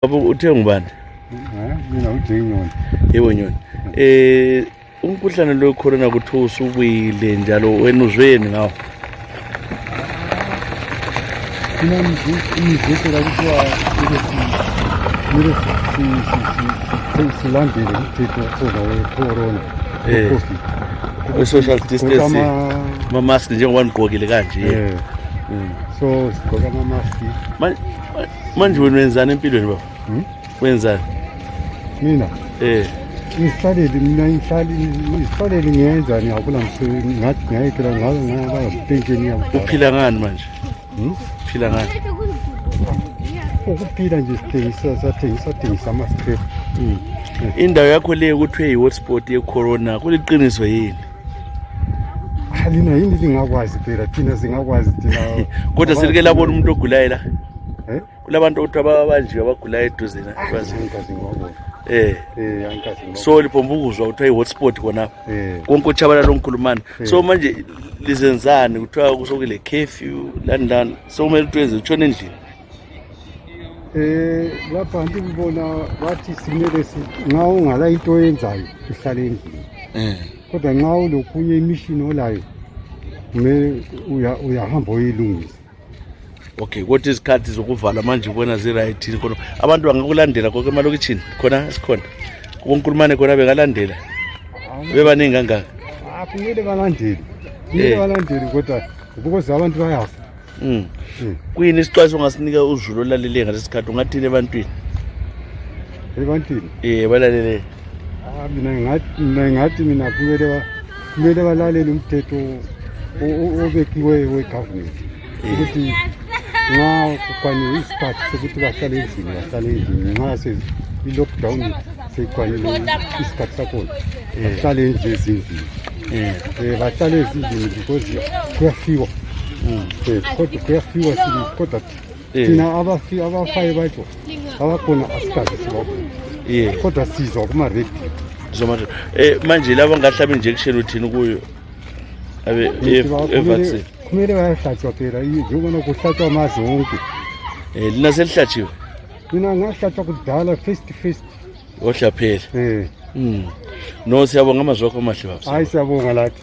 Baba uthe ngubani? Mina uJenyoni. Yebo Nyoni. Umkhuhlane lo corona kuthi usubuyile njalo wena uzweni ngawo. Mina umzekelo akuthiwa silandele umthetho we-corona. We-social distancing. Ama-mask njengoba nigqokile kanje. So sigqoka ama-mask. Manje wena wenzani empilweni baba? Wenzani? Mina? Ngihlalele ngiyenza ngiyakula ngathi ngiyayekela ngaba pension yami. Uphila ngani manje? Uphila ngani? Ukuphila nje sathengisa ama-strip. Indawo yakho le kuthiwe yi-hotspot ye-corona kuliqiniso yini? Lina yini lingakwazi phela thina singakwazi thina. Kodwa selike labona umuntu ogulayo la? Kulabantu ukuthi ababanjiwe abagulayo eduze na? So lipombukuzwa kuthiwa i-hotspot khona konke uchabalala lomkhulumane. So manje lizenzani kuthiwa kusokule curfew lani so kumele utwenze utshona endlini? Lapha ngibona bathi simele nxa ungala into oyenzayo uhlale endlini. Kodwa nxa ulokunye imishini olayo kumele uyahamba uyilungisa. Okay, kodwa izikhathi zokuvala manje ubona zi-right khona abantu bangakulandela konke emalokitshini khona esikhona konkulumane khona bengalandela bebaningi kangaka? Kumele balandele kodwa because abantu bayafa. Kuyini isixwayiso ongasinika uzulu olalele ngalesi sikhathi ungathini ebantwini? Balalele. Mina kumele balalele umthetho obekiwe we-government ukuthi nxa kukwaniwe isikhathi sokuthi bahlale endlini nxa i-lockdown seyikwanile isikhathi sakhona bahlale ezindlini. Bahlale ezindlini because kuyafiwa. Kodwa kuyafiwa kodwa thina abafayo batsho abakhona asikazi sibakho. Kodwa sizwa kuma-radio. Manje laba ngahlaba injection uthini kuyo vaccine? Kumele bayahlatshwa phela njengobana kuhlatshwa amazi wonke. Lina selihlatshiwe? Mina ngahlatshwa kudala first. Ohla phela. No, siyabonga amazwi akho amahle baba. Hayi siyabonga lathi.